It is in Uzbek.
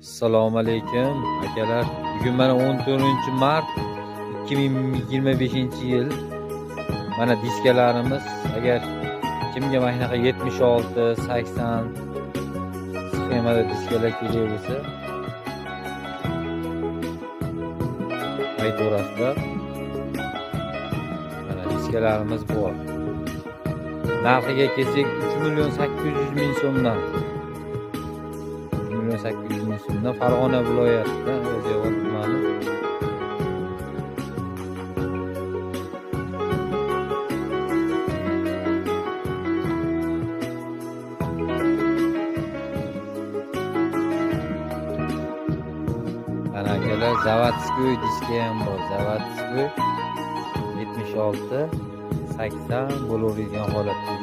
Assalomu alaykum akalar. Bugun mana 14 mart 2025-yil. Mana diskalarimiz, agar kimga mana shunaqa 76, 80 sxemada diskalar kerak bo'lsa, aytaverasizlar. Mana diskalarimiz bor. Narxiga kelsak 3 million 800 ming so'mdan. 3 million 800 ming so'mdan Farg'ona viloyatida, Yozyovon tumani. Mana akalar, заводской diska ham bor. Заводской 76 80 bo'laveradigan holatda.